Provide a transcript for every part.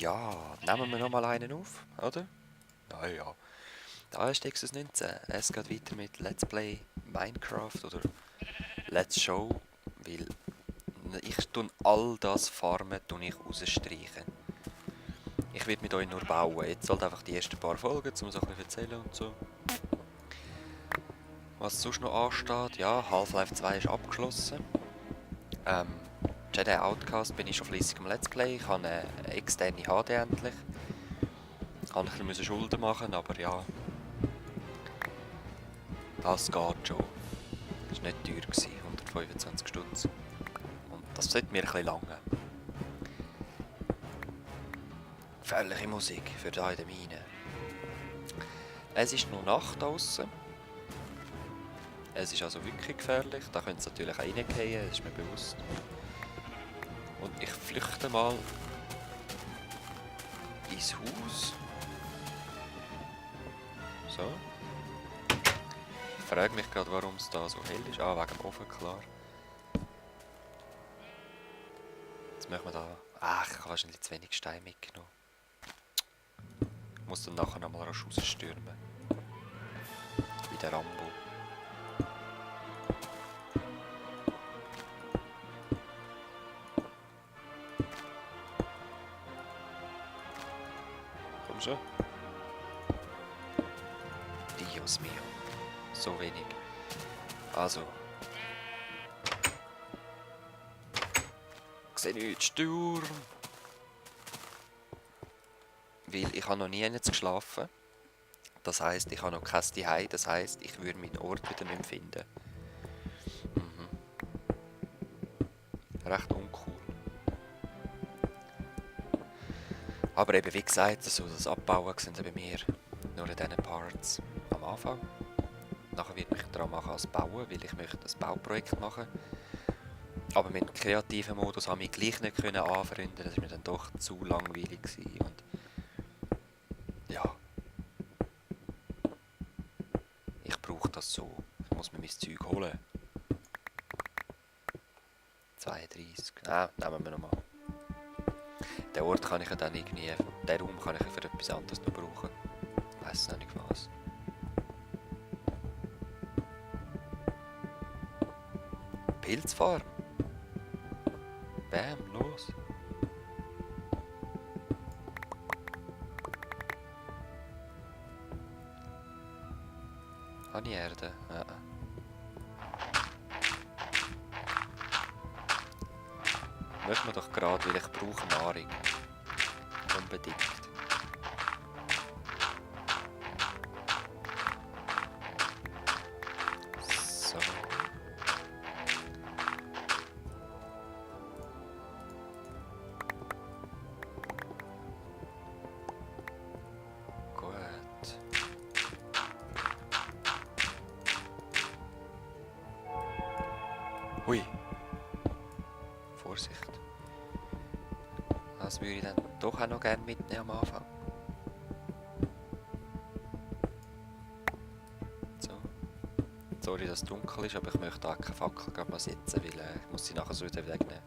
Ja, nehmen wir nochmal einen auf, oder? Ja, ja. Da ist Exodus 19. Es geht weiter mit Let's Play Minecraft oder Let's Show, weil ich tue all das Farmen rausstreichen. Ich werde mit euch nur bauen. Jetzt halt einfach die ersten paar Folgen, um so ein bisschen erzählen und so. Was sonst noch ansteht, ja, Half-Life 2 ist abgeschlossen. Jedi Outcast bin ich schon fleissig am Let's Play. Ich habe eine externe HD endlich. Ich musste ein bisschen Schulden machen, aber ja. Das geht schon. Das war nicht teuer, 125 Stutz. Und das sollte mir ein bisschen lange. Gefährliche Musik für da in der Mine. Es ist noch Nacht draussen. Es ist also wirklich gefährlich. Da könnte es natürlich auch reingehen, das ist mir bewusst. Und ich flüchte mal ins Haus. So. Ich frage mich gerade, warum es da so hell ist. Ah, wegen dem Ofen, klar. Jetzt machen wir da... Ach, ich habe wahrscheinlich zu wenig Steine mitgenommen. Ich muss dann nachher nochmal rausstürmen. Wie der Rambo. Komm schon. Dios mio. So wenig. Also. Ich sehe nichts. Sturm. Weil ich habe noch nie jetzt geschlafen. Das heisst, ich habe noch kein Zuhause. Das heisst, ich würde meinen Ort wieder nicht mehr finden. Recht uncool. Aber eben, wie gesagt, so das Abbauen sind bei mir nur in diesen Parts am Anfang. Nachher werde ich mich daran machen als Bauen, weil ich möchte ein Bauprojekt machen. Aber mit dem kreativen Modus habe ich mich gleich nicht anfreunden. Das war mir dann doch zu langweilig gewesen. Und ja, ich brauche das so. Ich muss mir mein Zeug holen. 32. Nehmen wir nochmal. Den Ort kann ich ja dann irgendwie, den Raum kann ich ja für etwas anderes noch brauchen. Ich weiss noch nicht was. Pilzfarm. Bam, los. Habe ich Erde? Möchten wir doch gerade, weil ich brauche Nahrung. Unbedingt. So. Gut. Hui. Vorsicht. Das würde ich dann doch auch noch gerne mitnehmen am Anfang. So. Sorry, dass es dunkel ist, aber ich möchte auch keine Fackel gerade mal setzen, weil ich muss sie nachher so wieder wegnehmen.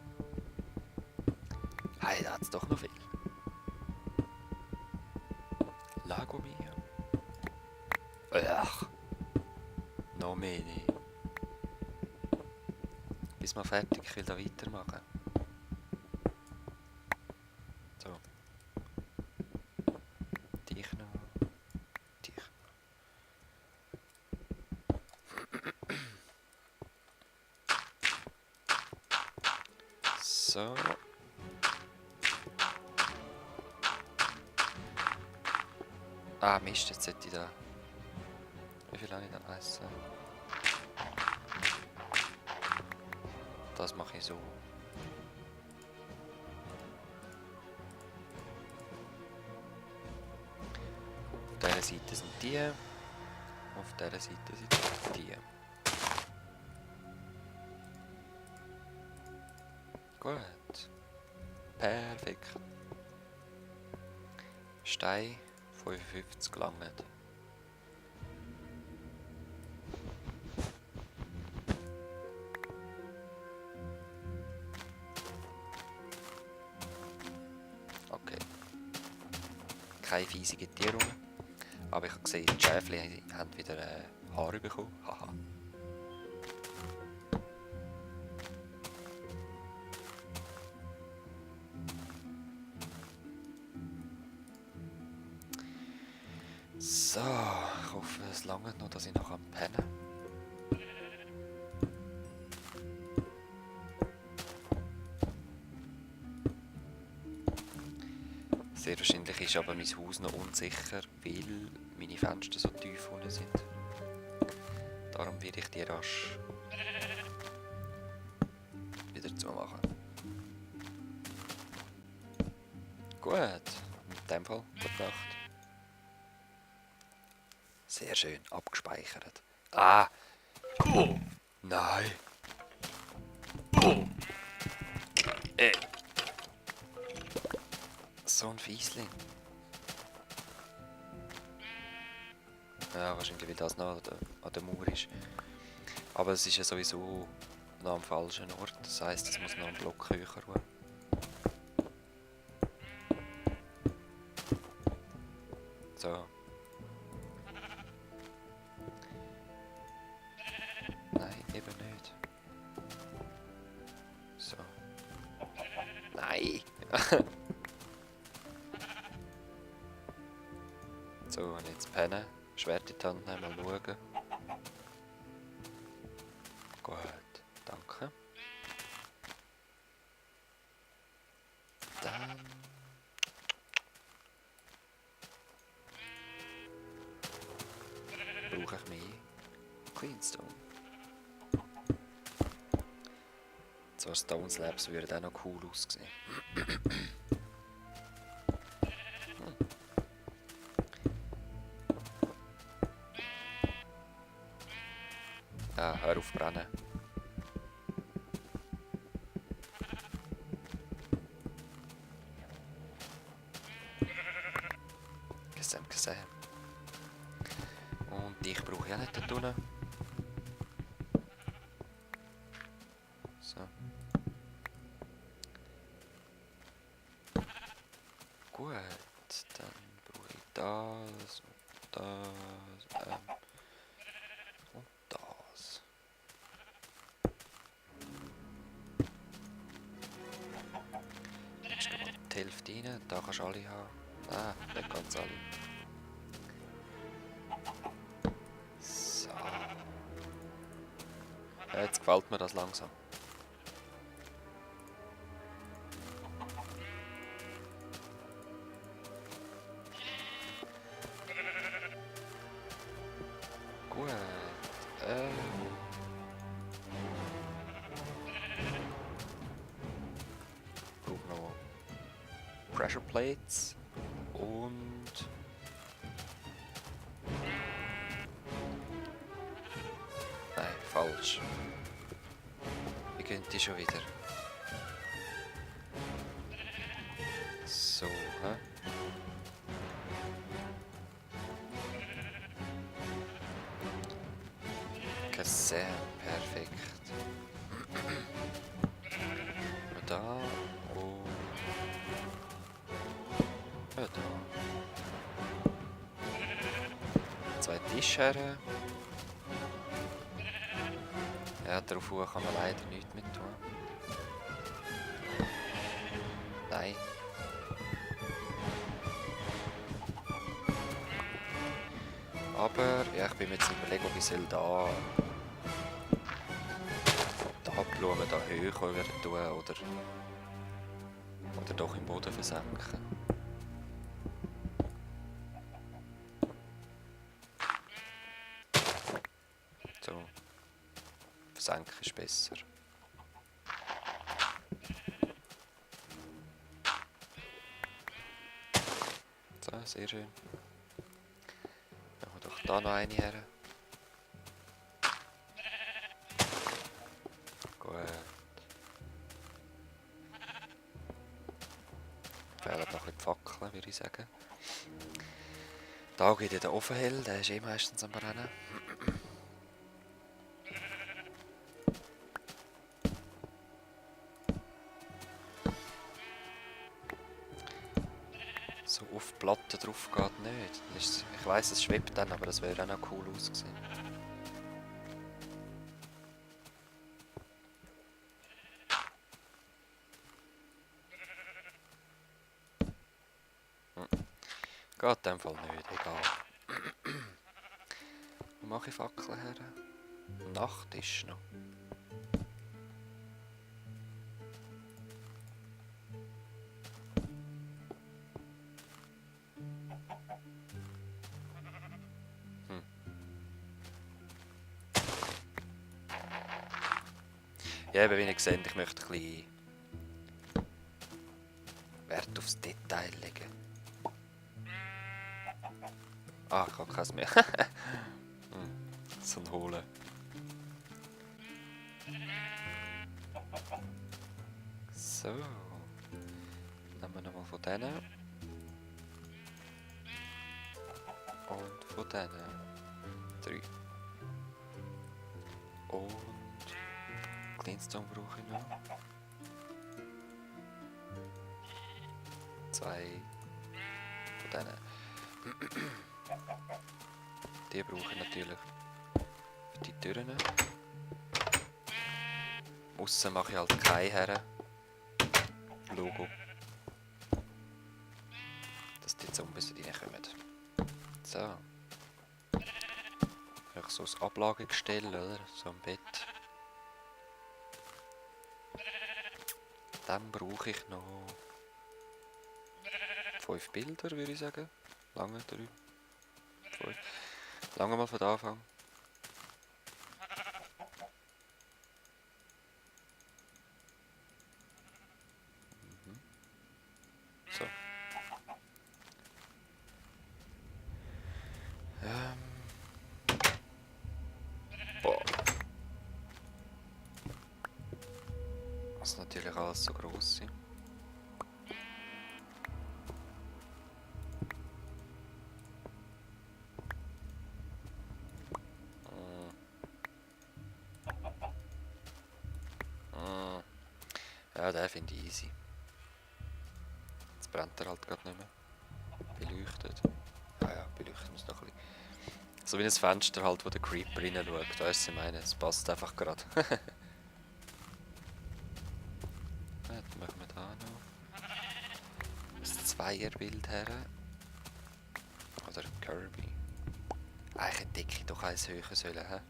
Hey, da hat es doch noch viel. Lago mio. Ach. Noch mehr nicht. Bis mal fertig, ich will da weitermachen. So. Dich noch. Dich noch. So. Ah, Mist, jetzt sollte ich da... Wie viel habe ich dann essen? Das mache ich so. Auf dieser Seite sind die. Auf dieser Seite sind die. Gut. Perfekt. Stein 55 langt. Okay. keine fiesigen Tiere rum. Aber ich habe gesehen, die Schäfchen haben wieder Haare bekommen. Haha. So, ich hoffe, es langt noch, dass ich noch pennen kann. Sehr wahrscheinlich ist aber mein Haus noch unsicher, weil meine Fenster so tief unten sind. Darum werde ich die rasch wieder zumachen. Gut, in dem Fall, gute Nacht. Sehr schön, abgespeichert. Ah! Oh. Nein! Oh. So ein Fiesling. Ja, wahrscheinlich weil das noch an der Mauer ist. Aber es ist ja sowieso noch am falschen Ort. Das heisst, es muss noch einen Block höher ruhen. So. Nein, eben nicht. So. Nein! So, und jetzt pennen. Schwert in die Hand nehmen, mal schauen. Gut, danke. Dann... brauche ich mehr Cleanstone. So Stone Slabs würden auch noch cool aussehen. Ah, hör auf brennen. Gesehen. Und dich brauche ich auch nicht da unten. So. Gut, dann brauche ich das und das und das. Legst du mal die Hälfte rein, da kannst du alle haben. Ah, nicht ganz alle. So. Ja, jetzt gefällt mir das langsam. Gut. Ich brauche noch Pressure Plates und nein, falsch. Wie gehen die schon wieder? So, hä? Sehr perfekt. Da und da. 2 Tischherren. Ja, darauf kann man leider nichts mit tun. Nein. Aber ja, ich bin mir jetzt überlegen, ob ich da die Blumen da höher tun oder doch im Boden versenken. So. Versenken ist besser. So, sehr schön. Machen wir doch da noch eine her. Gut. Fehlen noch ein bisschen die Fackeln, würde ich sagen. Da geht ja der Ofen hell, der ist eh meistens am Brennen. so auf die Platte drauf geht nicht. Dann ich weiss, es schwebt dann, aber das wäre auch noch cool ausgesehen. Geht in dem Fall nicht, egal. Wo mache ich Fackeln her? Nachttisch noch. Ja, eben, wie ihr seht, ich möchte ein bisschen Wert aufs Detail legen. Ah, ich habe keins mehr. So ein Holen. So. Nehmen wir nochmal von denen. Und von denen. 3. Und Glintstone brauche ich noch. 2 von denen. Die brauche ich natürlich für die Türen. Aussen mache ich halt keine her. Logo. Dass die Zombies reinkommen. So. Ich so ein Ablagegestell, oder? So ein Bett. Dann brauche ich noch 5 Bilder, würde ich sagen. Lange 3. 5. Lange mal von Anfang. So. Boah. Muss natürlich alles so gross sein. Ja, den finde ich easy. Jetzt brennt er halt gerade nicht mehr. Beleuchtet. Ah ja, beleuchtet muss noch ein bisschen. So wie ein Fenster halt, wo der Creeper rein schaut. Weißt du, ich meine, es passt einfach gerade. Dann machen wir da noch das Zweierbild her. Oder Kirby. Eigentlich hätte ich doch eins höher sollen, hä?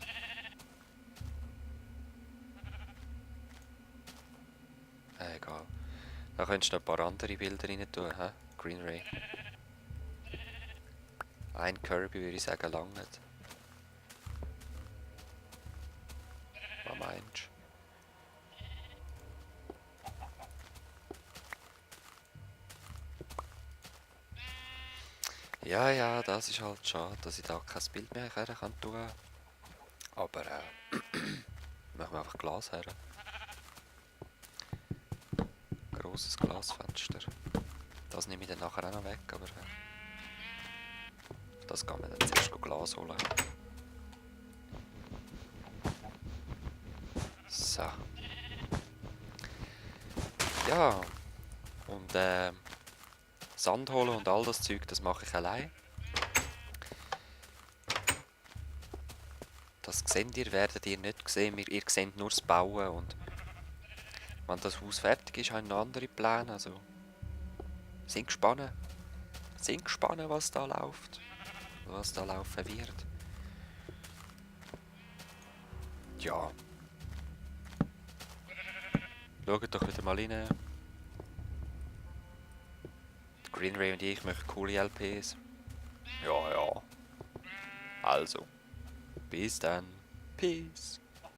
Egal. Da könntest du noch ein paar andere Bilder rein tun, hä? Green Ray. Ein Kirby würde ich sagen, langt. Was meinst du? Ja, ja, das ist halt schade, dass ich da kein Bild mehr her kann tun. Aber machen wir einfach Glas her. Grosses Glasfenster. Das nehme ich dann nachher auch noch weg, aber das kann man dann zuerst Glas holen. So. Ja. Und Sand holen und all das Zeug, das mache ich allein. Das seht ihr, werdet ihr nicht sehen. Ihr seht nur das Bauen. Und wenn das Haus fertig ist, habe ich noch andere Pläne. Also, sind gespannt. Sind gespannt, was da läuft. Was da laufen wird. Ja. Schaut doch wieder mal rein. Green Ray und ich machen coole LPs. Ja, ja. Also. Bis dann. Peace.